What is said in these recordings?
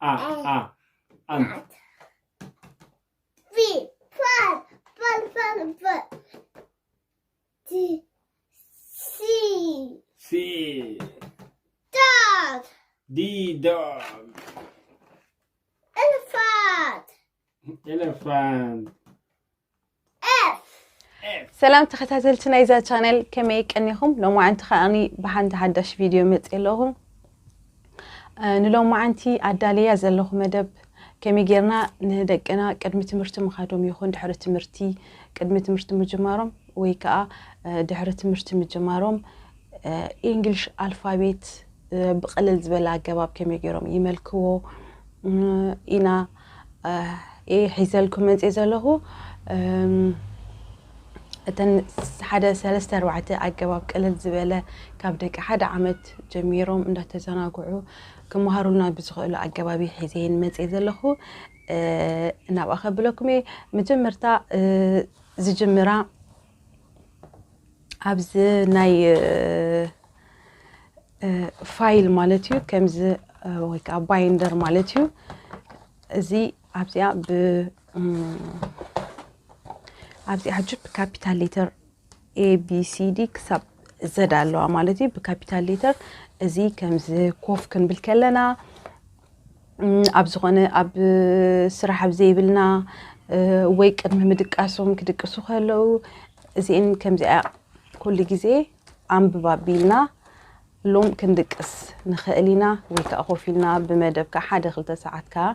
A, a, ant. Fi, fal, fal, fal, fal. Ti, si, C, dog, D, dog. Elephant, Elephant. F. F. ሰላም ተኸታተልቲ ናይዛ ቻነል፣ ከመይ ቀኒኹም? ሎማዓንቲ ከኣኒ ብሓንቲ ሓዳሽ ቪድዮ መፅእ ኣለኹ። እ፣ ንሎማዓንቲ ኣዳልያ ዘለኹ መደብ ከመይ ጌርና ንደቅና ቅድሚ ትምህርቲ ምኻዶም ይኹን ድሕሪ ትምህርቲ፣ ቅድሚ ትምህርቲ ምጅማሮም ወይ ከዓ፣ እ፣ ድሕሪ ትምህርቲ ምጅማሮም፣ እ፣ ኢንግሊሽ ኣልፋቤት፣ እ፣ ብቐለል ዝበለ ኣገባብ ከመይ ገይሮም ይመልክዎ፣ እ፣ ኢና፣ እ፣ እየ ሒዘልኩም መፅእ ዘለኹ። እም፣ እተን ሓደ ሰለስተ ኣርባዕተ ኣገባብ ቀለል ዝበለ ካብ ደቂ ሓደ ዓመት ጀሚሮም እንዳተዘናግዑ ክመሃሩልና ብዝኽእሉ ኣገባብ እየ ሒዘየን መፅእ ዘለኹ። እ፣ ናብኣ ከብለኩም እየ። መጀመርታ፣ እ፣ ዝጅምራ ኣብዚ ናይ፣ እ፣ እ፣ ፋይል ማለት እዩ፣ ከምዚ፣ እ፣ ወይ ከዓ ባይንደር ማለት እዩ። እዚ ኣብዚኣ ብ-፣ እም፣ ኣብዚኣ ሕጂ ብካፒታል ሌተር A B C D ክሳብ Z ኣለዋ ማለት እዩ። ብካፒታል ሌተር እዚ ከምዚ ኮፍ ክንብል ከለና፣ እም፣ ኣብ ዝኾነ ኣብ ስራሕ ኣብ ዘይብልና፣ እ፣ ወይ ቅድሚ ምድቃሶም ክድቅሱ ከለዉ እዚኤን ከምዚኣ ኩሉ ግዜ ኣንብብ ኣቢልና ሎም ክንድቅስ ንኽእል ኢና፣ ወይ ከዓ ኮፍ ኢልና ብመደብ ከዓ ሓደ ክልተ ሰዓት ከዓ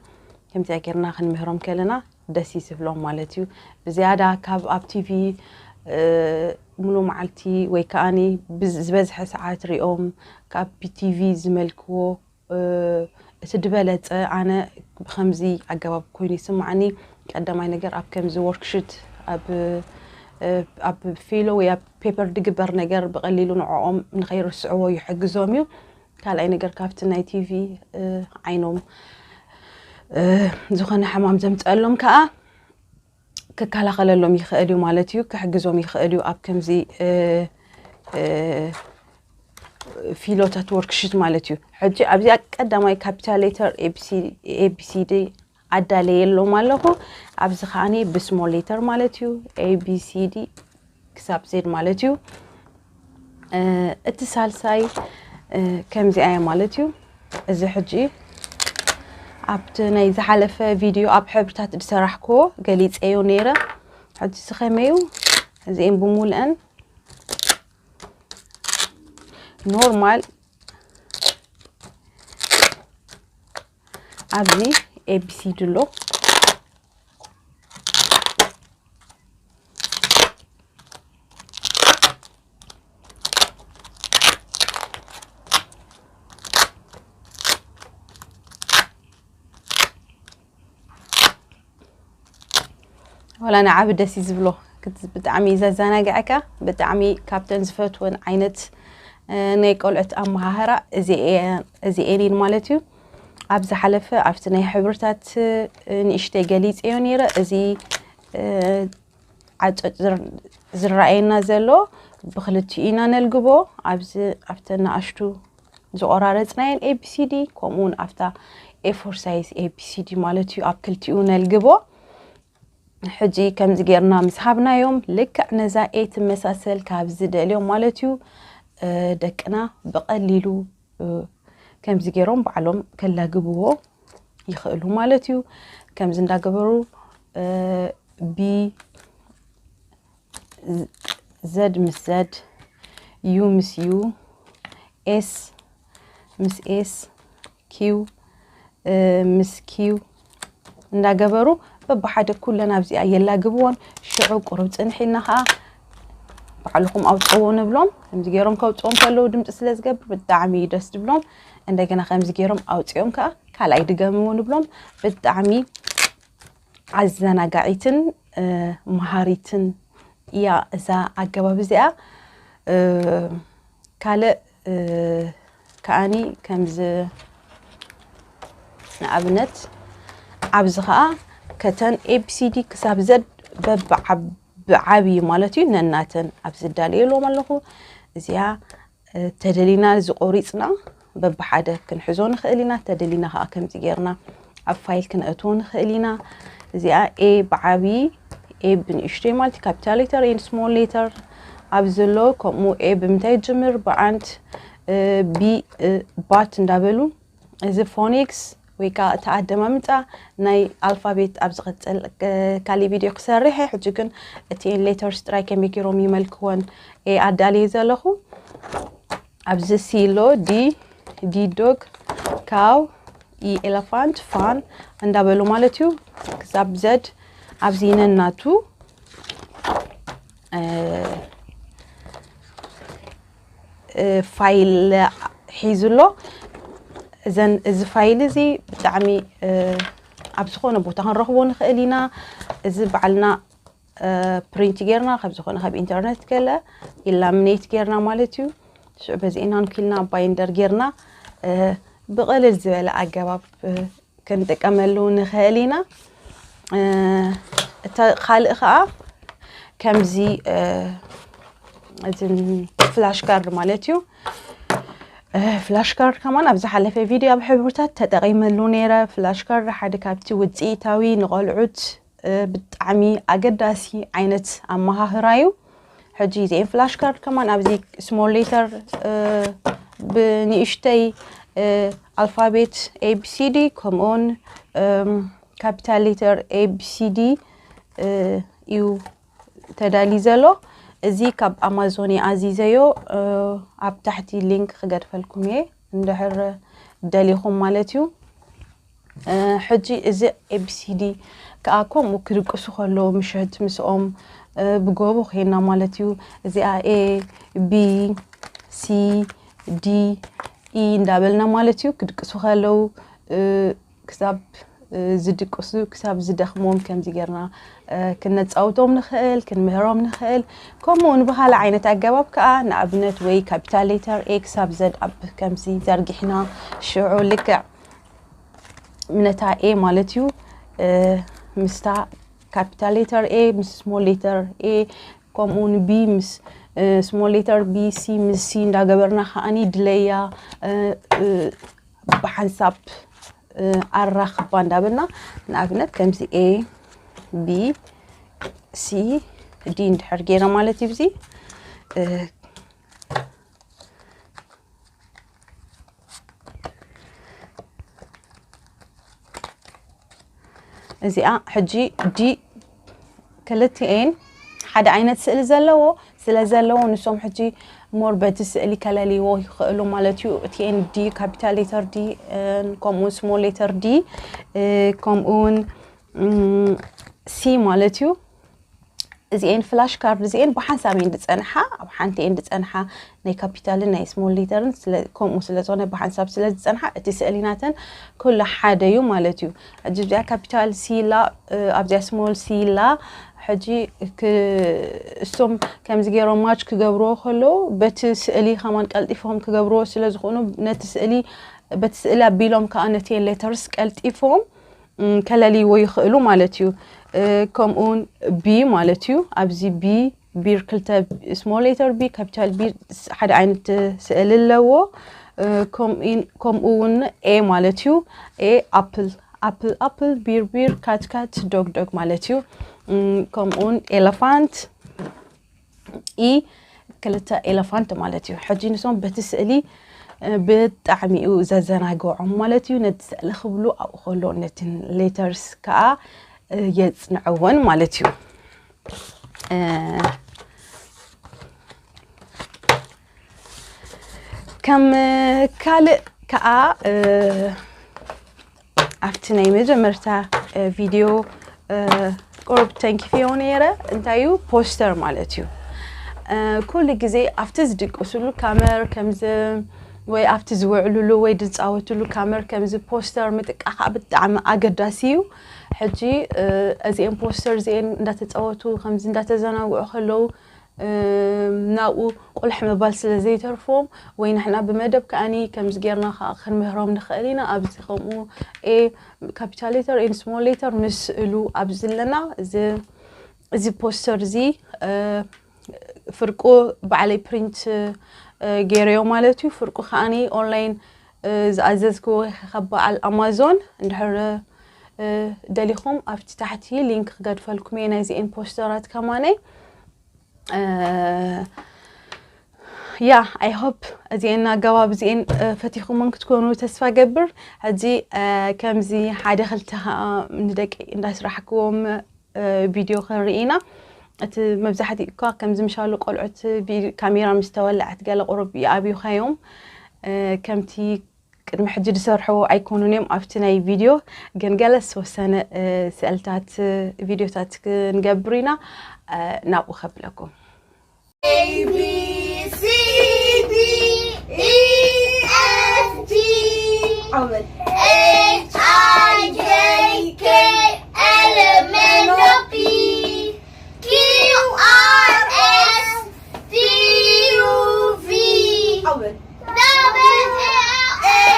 ከምዚኣ ጌርና ክንምህሮም ከለና ደስ እዩ ዝብሎም ማለት እዩ። ብዝያዳ ካብ ኣብ ቲቪ፣ እ፣ ሙሉ መዓልቲ ወይ ከዓኒ ብዝ-፣ ዝበዝሐ ሰዓት ሪኦም ካብ ቲቪ ዝመልክዎ፣ እ፣ እቲ ዝበለጸ ኣነ ብኸምዚ ኣገባብ ኮይኑ ይስማዓኒ። ቀዳማይ ነገር ኣብ ከምዚ ወርክሽት ኣብ፣ እ፣ ኣብ ፊሎ ወይ ኣብ ፔፐር ድግበር ነገር ብቐሊሉ ንዕኦም ንኸይርስዕዎ ይሕግዞም እዩ። ካልኣይ ነገር ካብቲ ናይ ቲቪ፣ እ፣ ዓይኖም፣ እ፣ ዝኾነ ሕማም ዘምፀሎም ከዓ ክከላኸለሎም ይኽእል እዩ ማለት እዩ፣ ክሕግዞም ይኽእል እዩ ኣብ ከምዚ፣ እ፣ እ፣ ፊሎታት ወርክሽት ማለት እዩ። ሕጂ ኣብዚኣ ቀዳማይ ካፒታል ሌተር ኤቢሲዲ ኣዳለየሎም ኣለኹ። ኣብዚ ከዓኒ ብስሞል ሌተር ማለት እዩ፣ ኤቢሲዲ ክሳብ ዜድ ማለት እዩ። እ፣ እቲ ሳልሳይ፣ እ፣ ከምዚኣ እያ ማለት እዩ። እዚ ሕጂ ኣብቲ ናይ ዝሓለፈ ቪድዮ ኣብ ሕብርታት ዝሰራሕክዎ ገሊፀዮ ነይረ። ሕጂ እዚ ከመይ እዩ? እዚኤን ብሙሉአን ኖርማል ኣብዚ ኤቢሲዲ ኣሎ። ዋላ ንዓቢ ደስ እዩ ዝብሎ። ክት-፣ ብጣዕሚ እዩ ዘዘናግዐካ። ብጣዕሚ ካብተን ዝፈትወን ዓይነት፣ እ፣ ናይ ቆልዑት ኣመሃህራ እዚኤ-፣ እዚኤን ኢን ማለት እዩ። ኣብ ዝሓለፈ ኣብቲ ናይ ሕብርታት፣ እ፣ ንእሽተይ ገሊፀዮ ነይረ። እዚ፣ እ፣ ዓጨጭ ዝር-፣ ዝረኣየና ዘሎ ብክልቲኡ ኢና ነልግቦ። ኣብዚ ኣብተን ንኣሽቱ ዝቆራረፅናየን ኤቢሲዲ፣ ከምኡ እውን ኣብታ ኤፎር ሳይዝ ኤቢሲዲ ማለት እዩ፣ ኣብ ክልቲኡ ነልግቦ። ሕጂ ከምዚ ጌርና ምስ ሃብናዮም፣ ልክዕ ነዛ ኤ ትመሳሰል ካብ ዝደልዮም ማለት እዩ፣ እ፣ ደቅና ብቐሊሉ፣ እ፣ ከምዚ ጌሮም ባዕሎም ከላግብዎ ይኽእሉ ማለት እዩ። ከምዚ እንዳገበሩ፣ እ፣ ቢ፣ ዘድ ምስ ዘድ፣ ዩ ምስ ዩ፣ ኤስ ምስ ኤስ፣ ኪው፣ እ፣ ምስ ኪው እንዳገበሩ በብሓደ ኩለን ኣብዚኣ የላግብዎን። ሽዑ ቁሩብ ፅንሕ ኢልና ከዓ ባዕልኹም ኣውፅዎ ንብሎም። ከምዚ ገይሮም ከውፅዎም ከለዉ ድምፂ ስለ ዝገብር ብጣዕሚ እዩ ደስ ዝብሎም። እንደገና ከምዚ ገይሮም ኣውፅኦም ከዓ ካልኣይ ድገምዎ ንብሎም። ብጣዕሚ ኣዘናጋዒትን፣ እ፣ መሃሪትን እያ እዛ ኣገባብ እዚኣ። እ፣ ካልእ፣ እ፣ ከኣኒ ከምዚ ንኣብነት ኣብዚ ኸኣ ከተን ኤቢሲዲ ክሳብ ዘድ በብዓብ-፣ ብዓብዪ ማለት እዩ ነናተን ኣብዚ እዳልየሎም ኣለኹ። እዚኣ፣ እ፣ ተደሊና ዝቆሪፅና በብሓደ ክንሕዞ ንኽእል ኢና። ተደሊና ኸኣ ከምዚ ጌርና ኣብ ፋይል ክንእትዎ ንኽእል ኢና። እዚኣ ኤ ብዓብዪ፣ ኤ ብንእሽተይ ማለት እዩ፣ ካፒታል ሌተር ኤን ስሞል ሌተር ኣብ ዘሎ፣ ከምኡ ኤ ብምንታይ ይጅምር? ብኣንድ፣ ቢ፣ ባት እንዳበሉ፣ እዚ ፎኒክስ ወይ ከዓ እቲ ኣደማምፃ ናይ ኣልፋቤት ኣብ ዝቐፅል ካሊእ ቪድዮ ክሰርሕ እየ። ሕጂ ግን እቲኤን ሌተርስ ጥራይ ከመይ ገይሮም ይመልክወን እየ ኣዳልየ ዘለኹ። ኣብዚ ሲ ኣሎ፣ ዲ፣ ዲ ዶግ፣ ካው፣ ኢ ኤለፋንት፣ ፋን እንዳበሉ ማለት እዩ። ክሳብ ዘድ ኣብዚ ነናቱ ፋይል ሒዙ ኣሎ። እዘን፣ እዚ ፋይል እዚ ብጣዕሚ ኣብ ዝኾነ ቦታ ክንረኽቦ ንኽእል ኢና። እዚ ባዕልና ፕሪንት ጌርና፣ ካብ ዝኾነ ካብ ኢንተርነት ገለ ኢላሚኔት ጌርና ማለት እዩ። ሽዑ በዚኤና ንኪልና ባይንደር ጌርና ብቐልል ዝበለ ኣገባብ ክንጥቀመሉ ንኽእል ኢና። እታ ካልእ ኸዓ ከምዚ፣ እዚ ፍላሽ ካርድ ማለት እዩ። ፍላሽ ካርድ ከማን ኣብ ዝሓለፈ ቪድዮ ኣብ ሕብርታት ተጠቒመሉ ነይረ። ፍላሽ ካርድ ሓደ ካብቲ ውፅኢታዊ ንቆልዑት ብጣዕሚ ኣገዳሲ ዓይነት ኣመሃህራ እዩ። ሕጂ እዚኤን ፍላሽ ካርድ ከማን ኣብዚ ስሞል ሌተር ብንእሽተይ ኣልፋቤት ኤ ቢ ሲ ዲ፣ ከምኡውን ካፒታል ሌተር ኤ ቢ ሲ ዲ እዩ ተዳሊ ዘሎ። እዚ ካብ ኣማዞን ኣዚዘዮ፣ ኣብ ታሕቲ ሊንክ ክገድፈልኩም እየ እንድሕር ደሊኹም ማለት እዩ። ሕጂ እዚ ኤ ቢ ሲ ዲ ከዓ ከምኡ ክድቅሱ ከለዉ ምሸት ምስኦም ብጎቦ ኮይና ማለት እዩ። እዚኣ ኤ፣ ቢ፣ ሲ፣ ዲ፣ ኢ እንዳበልና ማለት እዩ። ክድቅሱ ከለዉ ክሳብ ዝድቅሱ፣ ክሳብ ዝደኽሞም ከምዚ ጌርና ክነጻውቶም ንኽእል፣ ክንምህሮም ንኽእል። ከምኡ ንብኻልእ ዓይነት ኣገባብ ከዓ ንኣብነት ወይ ካፒታል ሌተር ኤ ክሳብ ዘድ ኣብ ከምዚ ዘርጊሕና ሽዑ ልክዕ ምነታ ኤ ማለት እዩ ምስታ ካፒታል ሌተር ኤ ምስ ስሞል ሌተር ኤ ከምኡ ንቢ ምስ ስሞል ሌተር ቢ ሲ ምስ ሲ እንዳገበርና ከዓኒ ድለያ ብሓንሳብ ኣራኽባ እንዳበልና ንኣብነት ከምዚ ኤ ቢ ሲ ዲ እንድሕር ገይረ ማለት እዩ። እዚ እዚኣ ሕጂ ዲ ክልቲኤን ሓደ ዓይነት ስእሊ ዘለዎ ስለ ዘለዎ ንሶም ሕጂ ሞር በቲ ስእሊ ከለልይዎ ይኽእሉ ማለት እዩ። እቲኤን ዲ ካፒታል ሌተር ዲ ከምኡ ስሞል ሌተር ዲ ከምኡውን ሲ ማለት እዩ። እዚኤን ፍላሽ ካርድ እዚኤን ብሓንሳብ እየን ዝፀንሓ፣ ኣብ ሓንቲ እየን ዝፀንሓ፣ ናይ ካፒታልን ናይ ስሞል ሌተርን ከምኡ ስለ ዝኾነ ብሓንሳብ ስለ ዝፀንሓ እቲ ስእሊ ናተን ኩሉ ሓደ እዩ ማለት እዩ። ሕጂ እዚኣ ካፒታል ሲላ ኣብዚኣ ስሞል ሲላ ሕጂ እሶም ከምዚ ገይሮም ማች ክገብርዎ ከለዉ በቲ ስእሊ ከማን ቀልጢፎም ክገብርዎ ስለ ዝኾኑ ነቲ ስእሊ በቲ ስእሊ ኣቢሎም ከዓ ነቲ ሌተርስ ቀልጢፎም ከለልይዎ ይኽእሉ ማለት እዩ። ከምኡውን ቢ ማለት እዩ። ኣብዚ ቢ ቢር ክልተ ስሞል ሌተር ቢ ካፒታል ቢ ሓደ ዓይነት ስእሊ ኣለዎ። ከምኡ እውን ኤ ማለት እዩ። ኤ ኣፕል ኣፕል ኣፕል ቢር ቢር ካት ካት ዶግ ዶግ ማለት እዩ። ከምኡውን ኤለፋንት ኢ ክልተ ኤለፋንት ማለት እዩ። ሕጂ ንሶም በቲ ስእሊ ብጣዕሚ እዩ ዘዘናግዖም ማለት እዩ። ነቲ ስእሊ ክብሉ ኣብኡ ከሎ ነቲ ሌተርስ ከዓ የፅንዕወን ማለት እዩ። ከም ካልእ ከዓ ኣብቲ ናይ መጀመርታ ቪድዮ ቁሩብ ተንኪፈዮ ነይረ። እንታይ እዩ ፖስተር ማለት እዩ? ኩሉ ግዜ ኣብቲ ዝድቅስሉ ካመር ከምዚ ወይ ኣብቲ ዝውዕልሉ ወይ ዝፃወትሉ ካመር ከምዚ ፖስተር ምጥቃዕ ከዓ ብጣዕሚ ኣገዳሲ እዩ። ሕጂ እዚኤን ፖስተር እዚኤን እንዳተፃወቱ ከምዚ እንዳተዘናግዑ ከለዉ ናብኡ ቁልሕ ምባል ስለ ዘይተርፎም ወይ ንሕና ብመደብ ከኣኒ ከምዚ ጌርና ከዓ ክንምህሮም ንኽእል ኢና። ኣብዚ ከምኡ ኤ ካፒታል ሌተር ኤን ስሞል ሌተር ምስ ስእሉ ኣብዚ ኣለና። እዚ ፖስተር እዚ ፍርቁ ባዕለይ ፕሪንት ገይረዮ ማለት እዩ። ፍርቁ ከዓኒ ኦንላይን ዝኣዘዝክዎ ካብ በዓል ኣማዞን እንድሕር ደሊኹም ኣብቲ ታሕቲ ሊንክ ክገድፈልኩም እየ ናይዚኤን ፖስተራት ከማነይ። ያ፣ I hope እዚኤን ኣገባብ እዚኤን ፈቲኹሞን ክትኮኑ ተስፋ ገብር። ሕጂ ከምዚ ሓደ ክልተ ከዓ ንደቂ እንዳስራሕክዎም ቪድዮ ክንርኢ ኢና። እቲ መብዛሕትኡ እኳ ከምዚ ምሻሉ ቆልዑት ካሜራ ምስ ተወለዐት ገለ ቁሩብ ይኣብዩኻ እዮም። ከምቲ ቅድሚ ሕጂ ዝሰርሑ ኣይኮኑን እዮም ኣብቲ ናይ ቪድዮ፣ ግን ገለ ዝተወሰነ ስእልታት ቪድዮታት ክንገብር ኢና። ናብኡ ከብለኩም። A B C D E F G H I J K L M N O P Q R S T U V Double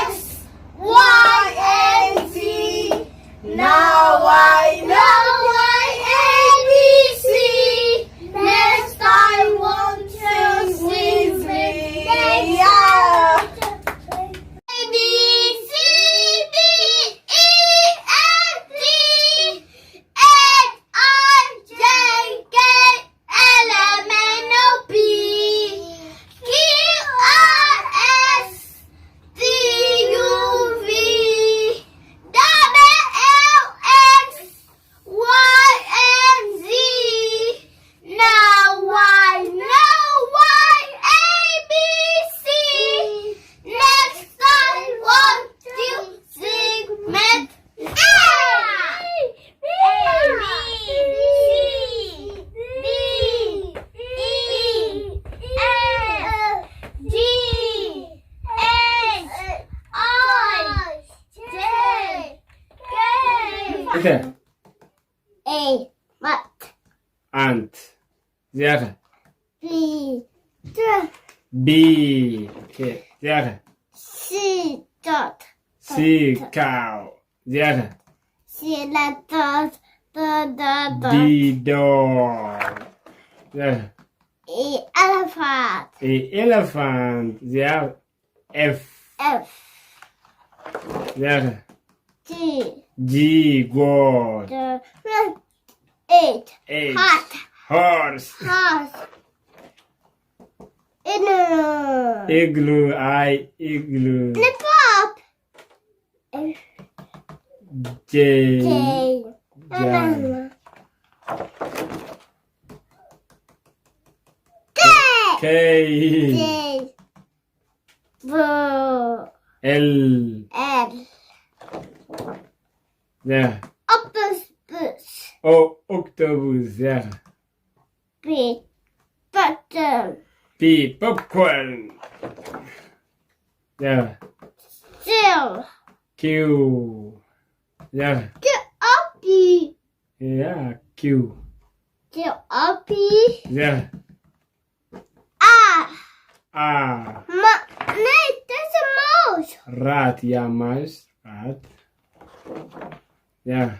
X Y and Z. Now I know why A B C. Next time won't you sing with me? Yeah. A B C D E F G H I J K L M N O P Q R S T U V Double X Y and Z. Now I know why A B C. Next time won't you sing with me? A B C D E F G H I J K Bitte. A. Mat. Ant. Sehr. B. B. Okay. Sehr. C. Dot. C. Cow. Sehr. C. Dot. Dot. Dot. Dot. D. Dog. Sehr. E. Elephant. E. Elephant. Sehr. F. F. Sehr. G. G. Goat. The eight. Eight. Hot. Horse. Horse. Igloo. Igloo. I. Igloo. Lollipop. J. J. Jan. K. K. J. Boo. L. L. Sehr. Octopus. O. Octopus. Sehr. P. Button. P. Popcorn. Sehr. Seal. Q. Sehr. Q O P. Ja, Q. Q O P. Sehr. R. A. Ma- nee, dat is een mouse. Rat, ja, muis. Rat. Ja.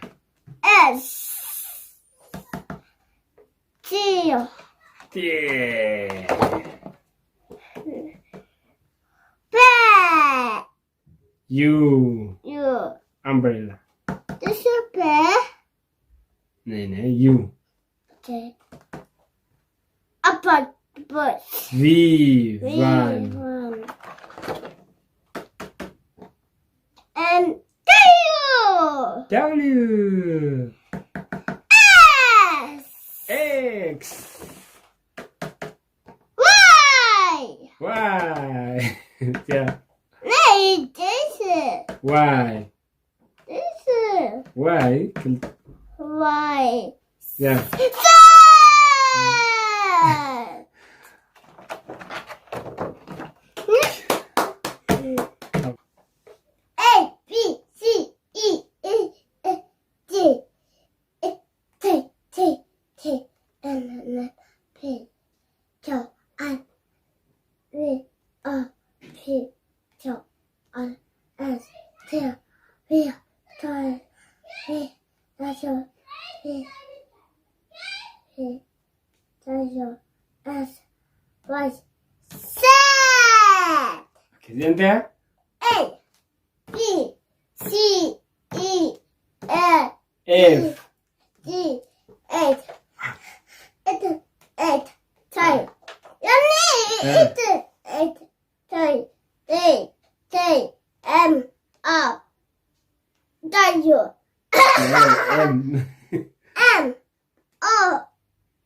S. T. Yeah. P. U. U. Umbrella. Dat is een P. Nee, nee, U. Oké. Apart. V. Van. Van. En W. W. S. X. Y. Y. Ja. Nee, deze. Y. Deze. Y. Y. Ja. Z. A, B, C, E, F, G, H, I, J, K, L, M, N, O, P, Q, R, S, T, U, V, W, X, Y, Z. Okay, then there. A, B, C, E, F, F. T, H, H, H, T. Yani, Evet. H, H, T, T, T, M, O, W, Evet, M. M, O,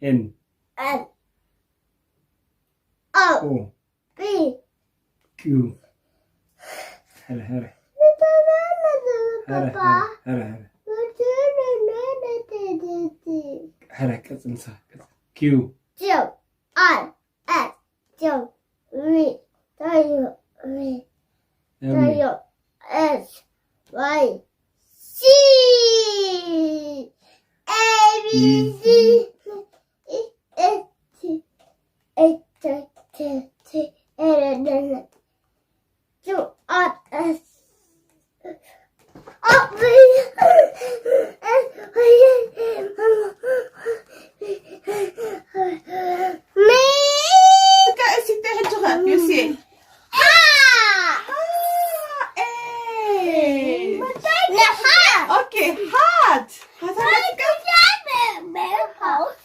N. M, O, O. P. Q. Hara, hara. Hara, hara, hara, hara. Hara, ቀጽል፣ ንሳ፣ ቀጽል። Q. Q, R, S, Q, V, W, V, M. W, X, Y, Z, A, B, C, D, E, F, G, H, I, J, K, L, M, N, O, P, Q, R, S, O, V, X, Y, Z. እካ እስቲ ሕጂ ኸ ዮሲ። ኦኬ ሃት ሃት ሃት።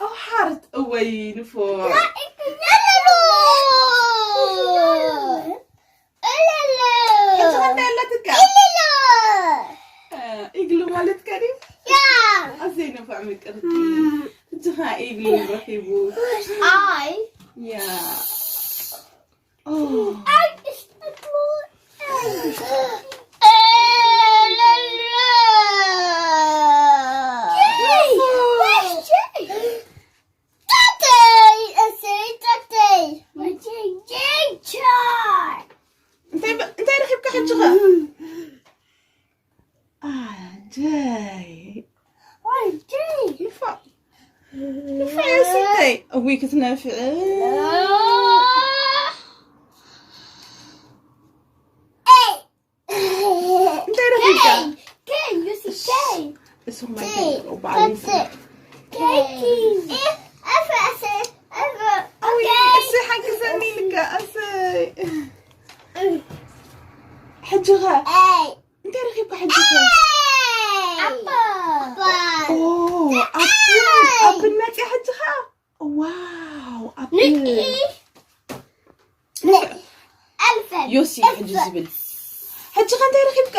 ኦ ሃርት እወይ ንፎ። ሕጂ ኸ እንታይ ኣለትካ? ኢግሉ ማለትካ ድዩ? ኣዘይ ነፋዕ ምቅርቲ። ሕጂ ኸ ኢግሉ ረኺቡ። I ያ። እንታይ እንታይ ረኺብካ ሕጂ ኸ? ኣጀይ ንፋዕ ንፋዕ የሲተይ እዊ ክትነፍዕ። እንታይ ረኺብካ? እሱ ማይ በዓል ኣዊ እሱ ሓግዘኒ ኢልካ ኣሰይ። ሕጂ ኸ እንታይ ረኺብካ ሕጂ ኸ? ኦ ኣፕል ኣፕል መፅያ ሕጂ ኸ? ዋው ኣፕል። ዮሲ ሕጂ ዝብል ሕጂ ከ እንታይ ረኺብካ?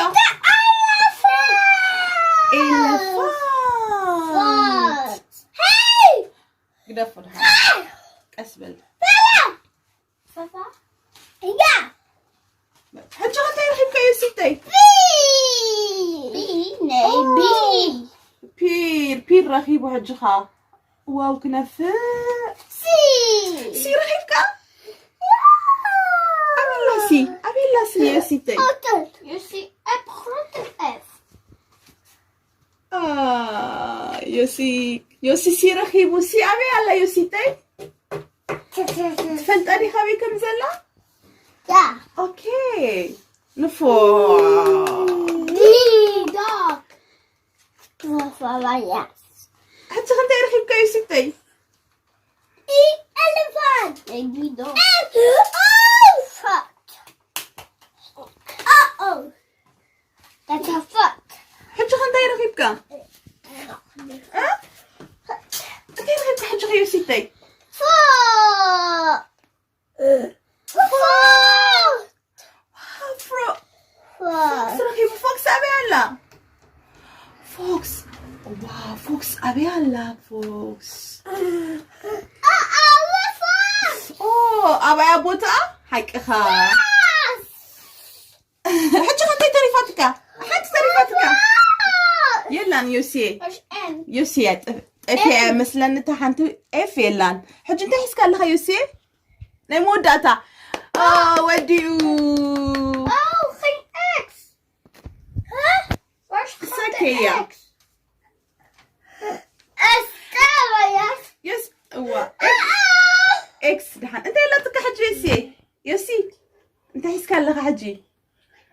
ኤለፋንት። ግደፎ ድሓር ቀስ በል። ሕጂ ከ እንታይ ረኺብካ ዮሲተይ? ፒር ፒር ረኺቡ ሕጂ ኸ? ዋው ክነፍዕ። ሲ ረኺብካ? ኣበላ ሲ ኣበላ ሲ ዮሲተይ። Use a protect F. ዮሲ ዮሲ ሲ ረኺቡ ሲ ኣበይ ኣላ ዮሲተይ? ትፈልጣ ዲኻ ኣበይ ከም ዘላ? Yeah. ኦኬ ንፎ Dog. Papaya. ሕጂ ከ እንታይ ረኺብካ ዮሲተይ? E elephant. Baby dog. Elephant. Uh-oh. That's a foot. ሕጂ ከ እንታይ ረኺብካ? እ? እንታይ ረኺብካ ሕጂ ከ ዮሲተይ? Foot. Foot. ፍሮ ፎክስ ረኺቡ። ፎክስ ኣበይ ኣላ? ፎክስ ዋ ፎክስ ኣበይ ኣላ? ፎክስ ኦ ኣብያ ቦታ ሓቅኻ። ሕጂ ከ እንታይ ተሪፋትካ? ሓንቲ ተሪፋትካ የላን ዮሲየ። ዮሲየ ጠፊያ መስለኒ እታ ሓንቲ ኤፍ የላን። ሕጂ እንታይ ሒዝካ ኣለኻ ዮሲየ? ናይ መወዳእታ ኦ፣ ወዲኡ። Oh, geen X. Huh? Waar is Is okay, ja. X? Estaba, yes. የስ እዋ ኤክስ ደሓን እንታይ ኣለትካ ሕጂ ዮሲ? ዮሲ እንታይ ሒዝካ ኣለኻ ሕጂ?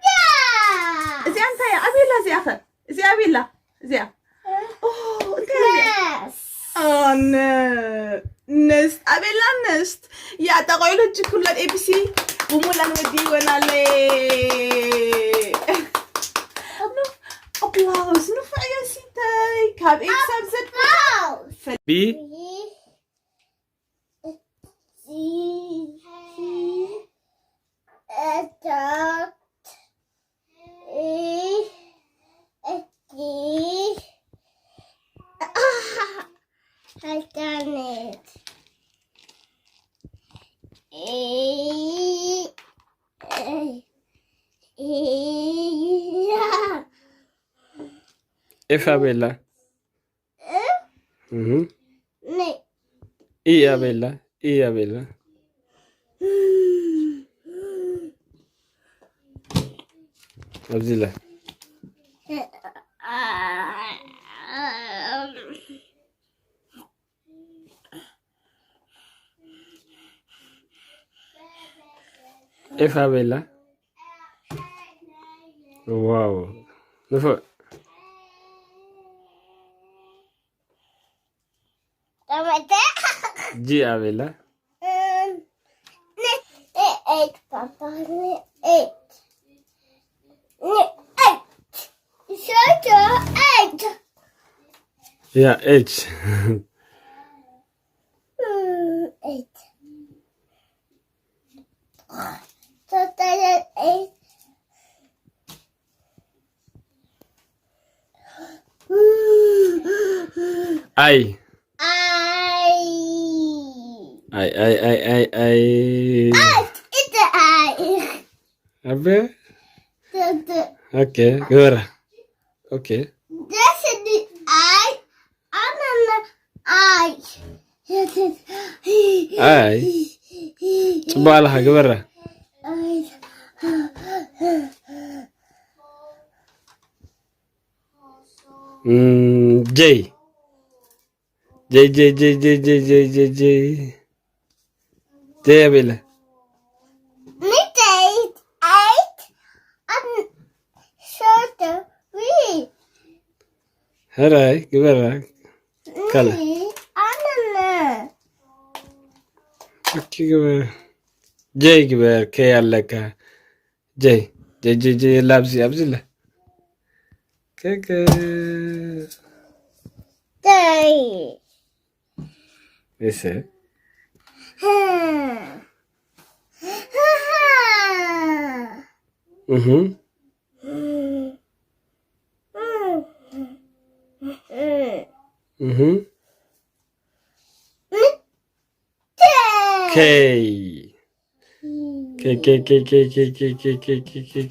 Yeah. እዚኣ እንታይ እያ? ኣበይ ኣላ እዚኣ ኸ? እዚኣ ኣበይ ኣላ? እዚኣ ኦ፣ እንታይ እያ እዚኣ? Yes. ኣነ ነስት ኣቤላ ነስት ያጣ ቆይሎ እጅ ኩለን ኤቢሲ ብሙላን ወዲወናለ። ኣፕላውስ ንፉዕ ዮሲተይ። ኣብ ኤክስ ኣብ ዘድ። ቢ። ኤፋ ቤላ። ኢ ኣቤላ፣ ኢ ኣቤላ። ኣብዚ ለ። ኤፋ ቤላ። ዋው። ንፉዕ። ጂ ኣቤላ። ያ፣ ኤች። ኣይ። ኣይ። ኣይ፣ ኣይ፣ ኣይ፣ ኣይ፣ ኣይ። ኣይ፣ እቲ ኣይ። ኣበ? ኦኬ፣ ግበራ። ኦኬ። ደስ ዲ ኣይ፣ ኣነነ ኣይ። ኣይ። ጽቡቕ ኣለኻ፣ ግበራ። ኣይ። እም፣ ጀይ። ጀይ፣ ጀይ፣ ጀይ፣ ጀይ፣ ጀይ፣ ጀይ፣ ጀይ፣ ጀይ። ጀይ ኣቤላ። ሕራይ፣ ግበራ። ካለ። ኦኬ፣ ግበር። ጀይ ግበር፣ ከይ ኣለካ። ጀይ፣ ጀይ፣ ጀይ፣ ጀይ፣ የላ ኣብዚ፣ ኣብዚ ኣለ። ከከ። ጀይ። እሰ። እህ። እህ። ከይ። ከይ፣ ከይ፣ ከይ።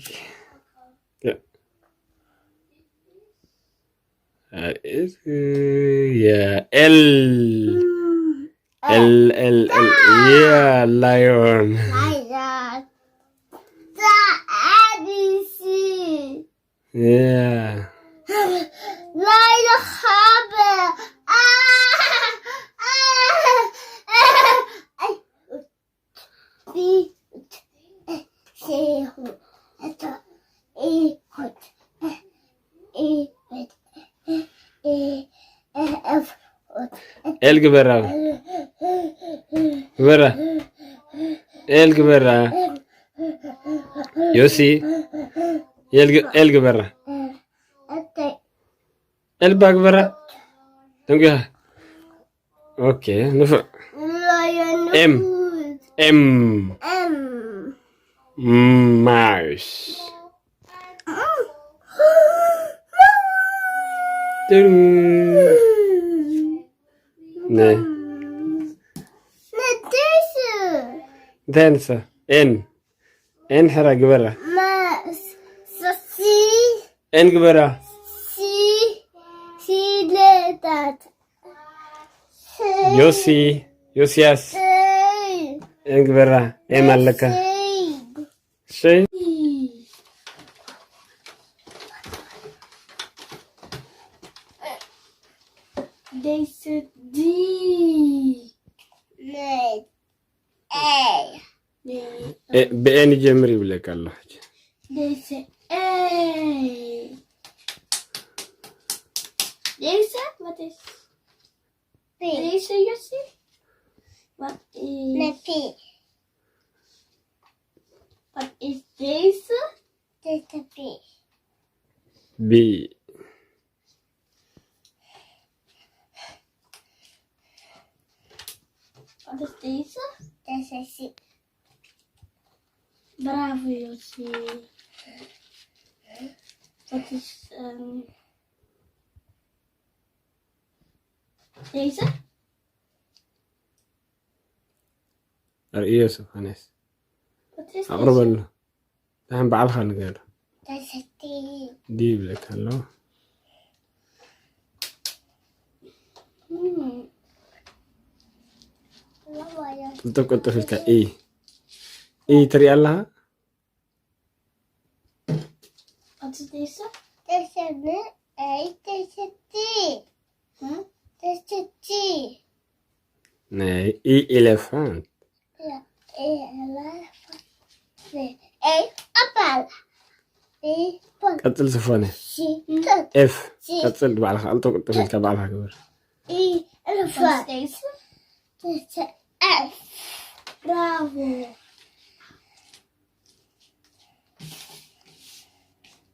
ያ። ያ፣ ኤል። ኤል፣ ኤል፣ ኤል። ያ፣ ላዮን። ያ። ኤል ግበራ። ግበራ። ኤል ግበራ። ዮሲ። ኤል ግ-፣ ኤል ግበራ። ኤልባ ግበራ። ደንጉያ። ኦኬ፣ ንፉዕ። ኤም። ኤም። ማርስ። ነ። እንታይ ንሳ? ኤን። ኤን ሕራ ግበራ። ኤን ግበራ። ዮሲ፣ ዮስያስ። ኤን ግበራ። ኤም ኣለካ። እሺ። They said D. እ፣ ብኤን ይጀምር ይብለካ ኣሎ። They say A. They say what is? They say you see? What is? What is this? This is B. B. Wat is deze? Deze is die. Bravo, Jossie. Dat is, ehm, deze? ርእዮ ሶፎንያስ Wat is ኣቕርበሉ። deze? ደሓን ባዕልኻ ንገር። Deze is die. ዲ ይብለካ ኣሎ። Hmm. Mama, ja. ቅልጥፍ ቅልጥፍ ኢልካ ኢ ኢ ትሪኣ ኣለኻ? Wat is deze? Deze is een ei, deze is die. Huh? Deze is die. ናይ ኢ ኤሌፋንት። Ja, een elefant. Nee, een appel. Een appel. ቀጽል ሶፎንያስ። Zie, kijk. ኤፍ ቀጽል ባዕልኻ ቅልጥፍ ቅልጥፍ ኢልካ ባዕልኻ ግበር። Een elefant. Wat is deze? Deze is F. Bravo.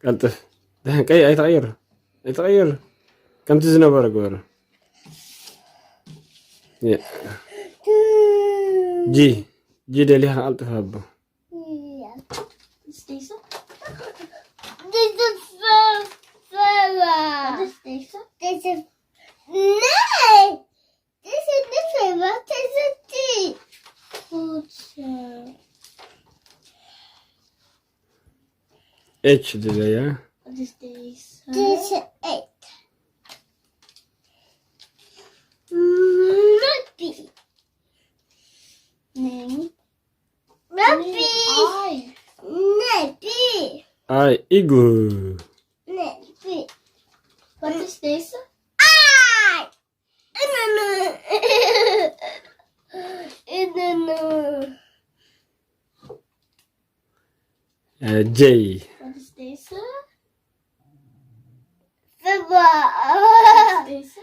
ቀልጥፍ። ደሓን ቀይ ኣይትቐይር። ኣይትቐይር። ከምቲ ዝነበረ ግበሮ። የ- ጂ ጂ ደሊኻ ቀልጥፍ ኣቦ። Ja. Wat is deze? Deze is Vera. Wat is deze? Deze. Nee! Deze is niet Vera, deze is die. Goed zo. ኤች ድለያ። Wat is deze? Deze eet. Nappy. Nee. Nappy. Ai. Nappy. ኣይ ኢግሉ። Nappy. Wat is deze? Ai. ጀይ Wat is deze? Papa. Wat is deze?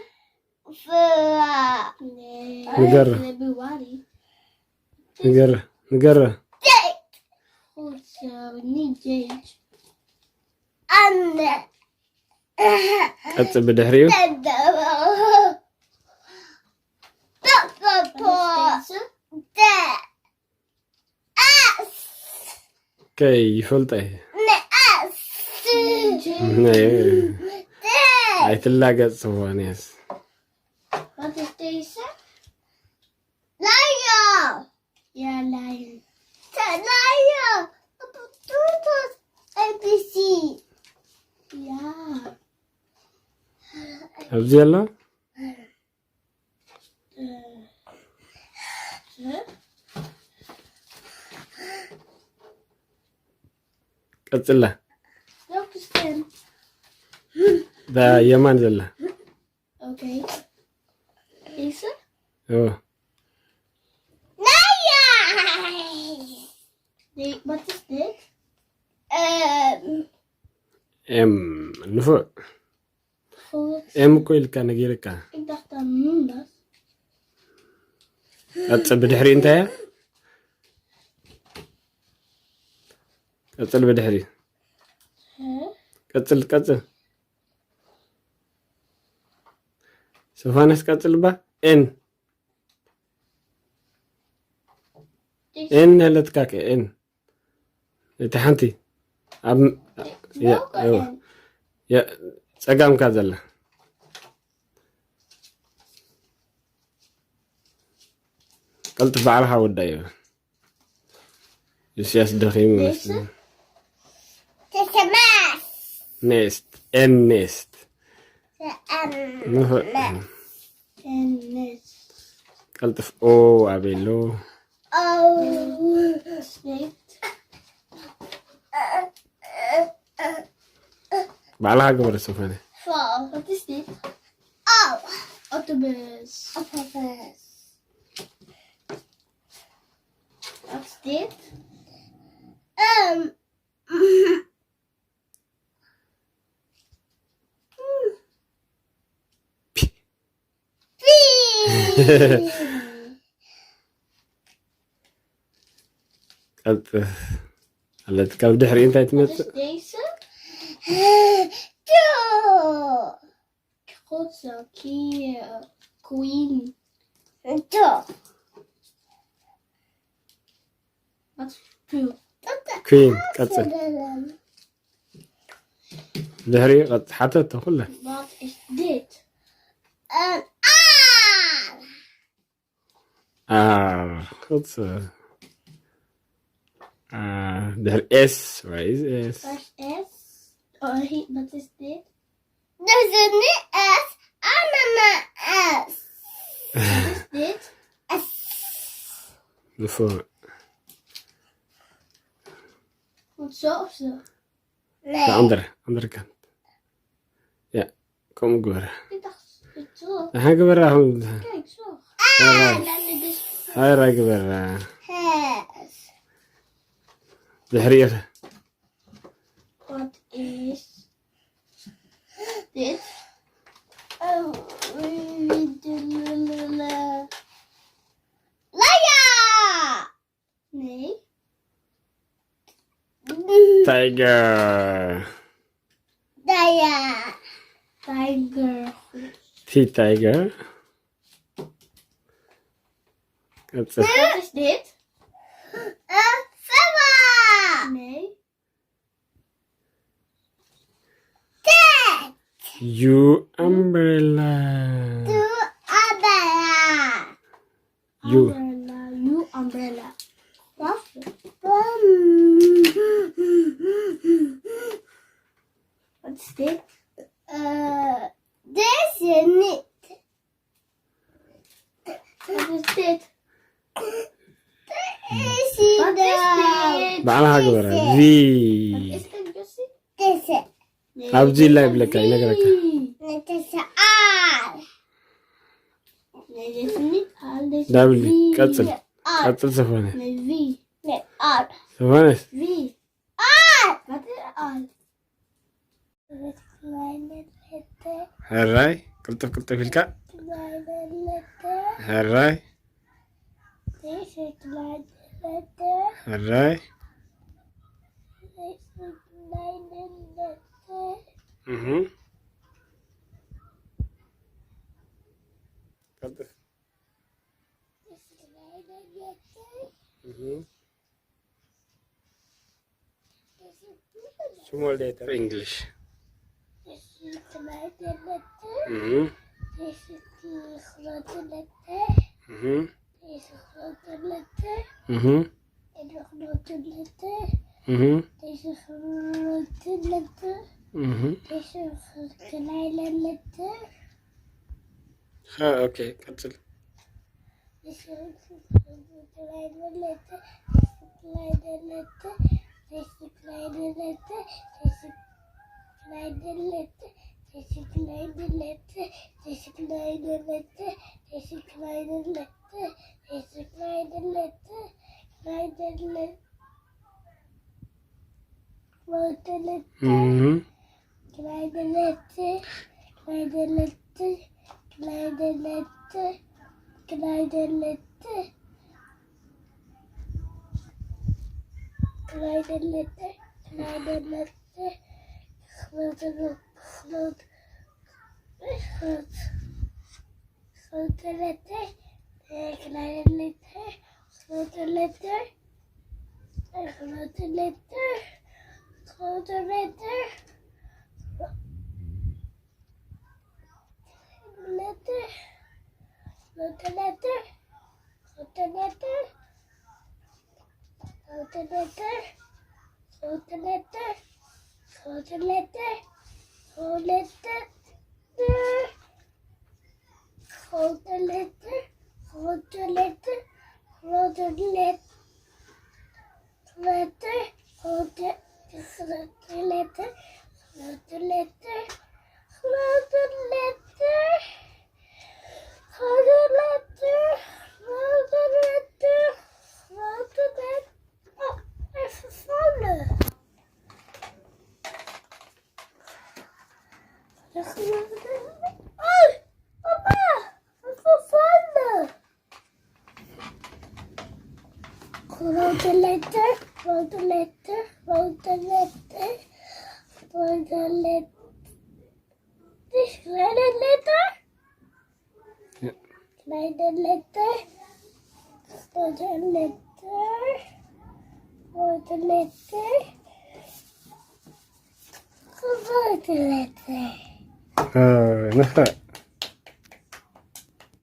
Papa. Nee. ንገር Februari. ንገር ንገር Goed zo, niet Jade. Anne. ቀጽ ብድሕሪኡ Papa. Wat is deze? ከይ ይፈልጠ እየ። Jade. ናይ ኣይትላገጽ ሶፎንያስ። Wat is deze? Lion. Ja, lion. Lion. Op het toeter A B C. Ja. ኣብዚ ኣሎ Eh, huh? ቀጽላ Welke stem? ዳ የማን ዘላ Oké. Deze? ኦ Lion. Nee, wat is dit? Ehm, ኤም ንፉዕ goed. ኤም እኮ ኢልካ ነጊርካ Ik dacht dat moon was. ቀጽል ብድሕሪ እንታይ እያ? ቀጽል ብድሕሪ Huh? ቀጽል ቀጽል ሶፋነስ ቀጽል ባ ኤን Deze. ኤን ኣለትካ ከ ኤን እቲ ሓንቲ ኣብ ያ Welke እዋ N? ያ ጸጋምካ ዘላ ቀልጥፍ ባዕልኻ ወዳ እዩ። ኢሳያስ ደኺሙ Deze? መስል Deze maas. ኔስት ኤን ኔስት De M. ንፉዕ En net. ቀልጥፍ ኦ ኣቤሎ Oh. Steekt. ባዕልኻ ግበር ሶፋነ Wow, wat is dit? Oh. Autobus. Autobus. Wat is dit? Um. ቀልጥፍ ኣለት ካብ ድሕሪ እንታይ ትመጽእ Deze? Zo. God zo, queen. Zo. Wat is Q? ኩን ቀጽል። ድሕሪ ቀጽ ሓተት ኩለ Wat is dit? ኣር። ቅጽል። ድሕሪ ኤስ። What is S? Wat is S? Oh, hey, wat is dit? Dit is niet S. Ananas. Wat is dit? S. ንፉዕ። Moet zo of zo? ኣንደር ኣንደር ካንት። ያ ከምኡ ግበራ። Ik dacht het zo. ንሓ ግበራ። Kijk, zo. Alright. En dan dit is ሓራ ግበራ። S. ድሕሪ ኢኸ Wat is dit? Oh, Laya! Nee. ታይገር። Laya! Tiger. ቲ ታይገር። ቀጽል። Wat is dit? Een vijver! Nee. ዩ ኣምብሬላ። Doe Abella. ዩ Umbrella, you umbrella. Wat? Wat is dit? Uh, deze niet. Wat is dit? Deze. Wat is dit? ባዕልኻ ግበራ። ዚ Wat is dit, Josie? Deze. Nee, ኣብዚ dit ላይ is ብለካ V. ይነግረካ። Deze aal. Nee, dit is niet aal, dit is ዳብል V. ቀጽል Aal. ቀጽል ዘፈነ Nee, V. Nee, aal. ዘፈነ V. Aal. Wat is aal? Kleine letter, ሕራይ ቅልጥፍ ቅልጥፍ ኢልካ kleine letter. ሕራይ Deze kleine letter. ሕራይ Deze kleine letter. እህ ቀልጥፍ Deze kleine letter. እህ Deze small letter English Deze kleine letter. እህ Deze grote letter. እህ Deze grote letter. እህ En de grote letter. እህ Deze grote letter. እህ Deze kleine letter. ኸ- okay ቀጽል Deze kleine letter. Deze kleine letter. Deze kleine letter. Deze kleine letter. Deze kleine letter. Deze kleine letter. Deze kleine letter. Deze kleine letter. Kleine letter. Grote letter. እህ Kleine letter, kleine letter, kleine letter, kleine letter. Kleine letter, kleine letter. Grote letter, groot, groot. Grote letter, eh, kleine letter, grote letter, eh, grote letter, grote letter, letter, grote letter, grote letter, grote letter, grote letter, grote letter, grote letter. Grote letter, grote letter, grote let-, letter, grote, grote letter, grote letter, grote letter, grote letter, grote letter, grote letter. Oh, even vallen. Oh, papa, wat voor vallen? Grote letter, grote letter, grote letter, grote letter. Dit is kleine letter. Ja. Kleine letter. Grote letter. What a letter. What a letter. ንስኻ